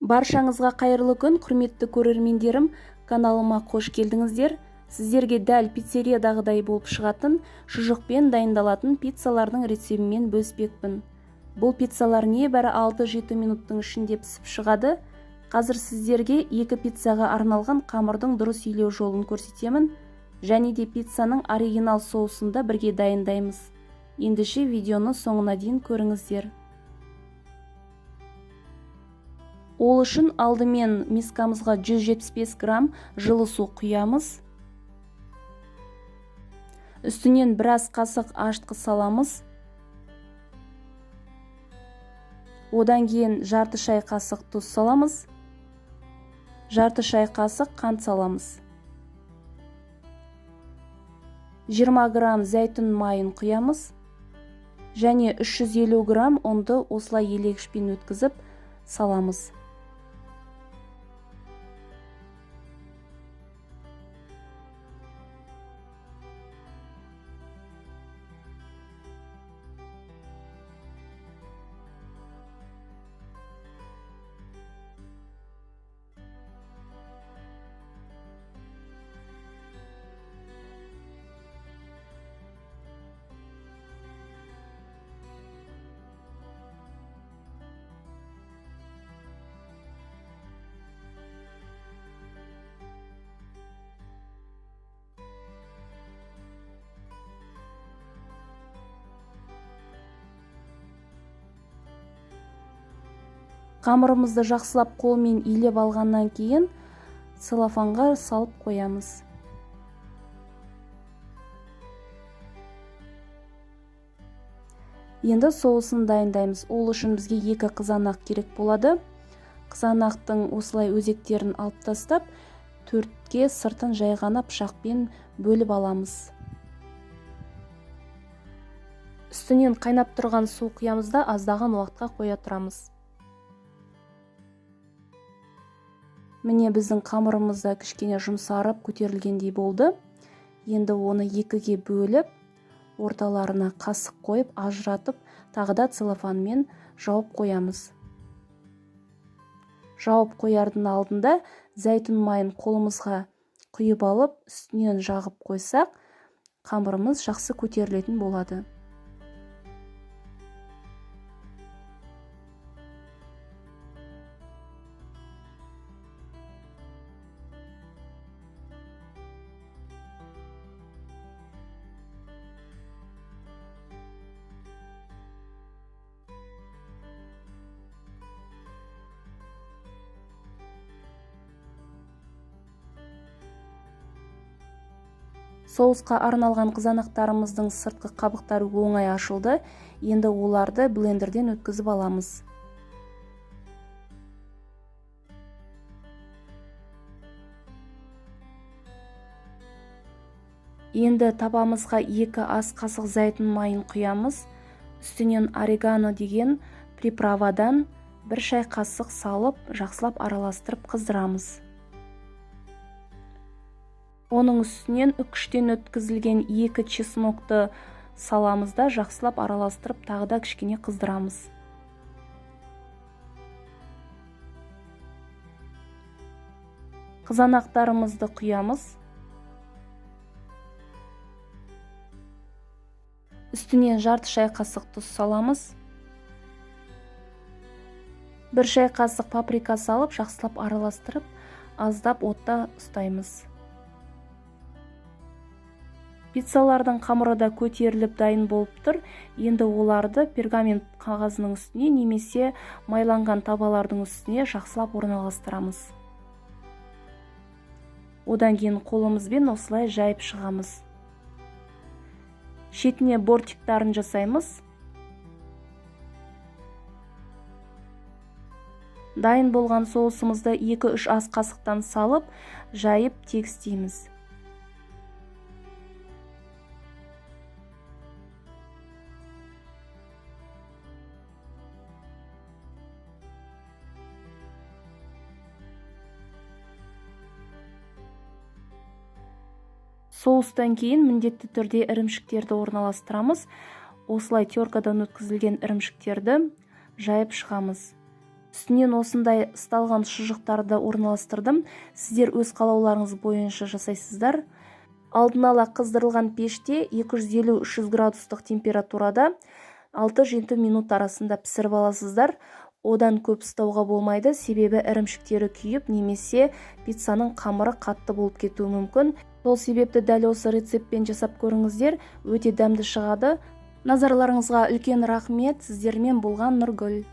Баршаңызға қайырлы күн, құрметті көрермендерім, каналыма қош келдіңіздер. Сіздерге дәл пиццериядағыдай болып шығатын, шұжықпен дайындалатын пиццалардың рецебімен бөліспекпін. Бұл пиццалар небәрі 6-7 минуттың ішінде пісіп шығады. Қазір сіздерге екі пиццаға арналған қамырдың дұрыс илеу жолын көрсетемін. Және де пиццаның оригинал соусын да бірге дайындаймыз. Ендеше видеоны соңына дейін көріңіздер. Ол үшін алдымен мискамызға 175 грамм жылы су құямыз. Үстінен біраз қасық ашытқы саламыз. Одан кейін жарты шай қасық тұз саламыз. Жарты шай қасық қант саламыз. 20 грамм зәйтүн майын құямыз. Және 350 грамм ұнды осылай елегішпен өткізіп саламыз. Қамырымызды жақсылап қолмен илеп алғаннан кейін целлофанға салып қоямыз. Енді соусын дайындаймыз. Ол үшін бізге екі қызанақ керек болады. Қызанақтың осылай өзектерін алып тастап, төртке сыртын жай ғана пышақпен бөліп аламыз. Үстінен қайнап тұрған су құямыз да аздаған уақытқа қоя тұрамыз. Міне біздің қамырымыз да кішкене жұмсарып көтерілгендей болды. Енді оны екіге бөліп, орталарына қасық қойып, ажыратып, тағы да целлофанмен жауып қоямыз. Жауып қоярдың алдында зәйтүн майын қолымызға құйып алып, үстінен жағып қойсақ, қамырымыз жақсы көтерілетін болады. Соусқа арналған қызанақтарымыздың сыртқы қабықтары оңай ашылды. Енді оларды блендерден өткізіп аламыз. Енді табамызға 2 ас қасық зәйтүн майын құямыз. Үстінен орегано деген приправадан 1 шай қасық салып, жақсылап араластырып қыздырамыз. Оның үстінен үкіштен өткізілген 2 чеснокты саламыз да жақсылап араластырып тағы да кішкене қыздырамыз. Қызанақтарымызды құямыз. Үстінен жарты шай қасық тұз саламыз. 1 шай қасық паприка салып, жақсылап араластырып, аздап отта ұстаймыз. Пиццалардың қамыры да көтеріліп дайын болып тұр. Енді оларды пергамент қағазының үстіне немесе майланған табалардың үстіне жақсылап орналастырамыз. Одан кейін қолымызбен осылай жайып шығамыз. Шетіне бортиктарын жасаймыз. Дайын болған соусымызды 2-3 ас қасықтан салып, жайып тегістейміз. Соустан кейін міндетті түрде ірімшіктерді орналастырамыз. Осылай теркадан өткізілген ірімшіктерді жайып шығамыз. Үстінен осындай ысталған шұжықтарды орналастырдым. Сіздер өз қалауларыңыз бойынша жасайсыздар. Алдын ала қыздырылған пеште 250-300 градустық температурада 6-7 минут арасында пісіріп аласыздар. Одан көп ұстауға болмайды, себебі ірімшіктері күйіп немесе пиццаның қамыры қатты болып кетуі мүмкін. Сол себепті дәл осы рецептпен жасап көріңіздер, өте дәмді шығады. Назарларыңызға үлкен рахмет. Сіздермен болған Нұргүл.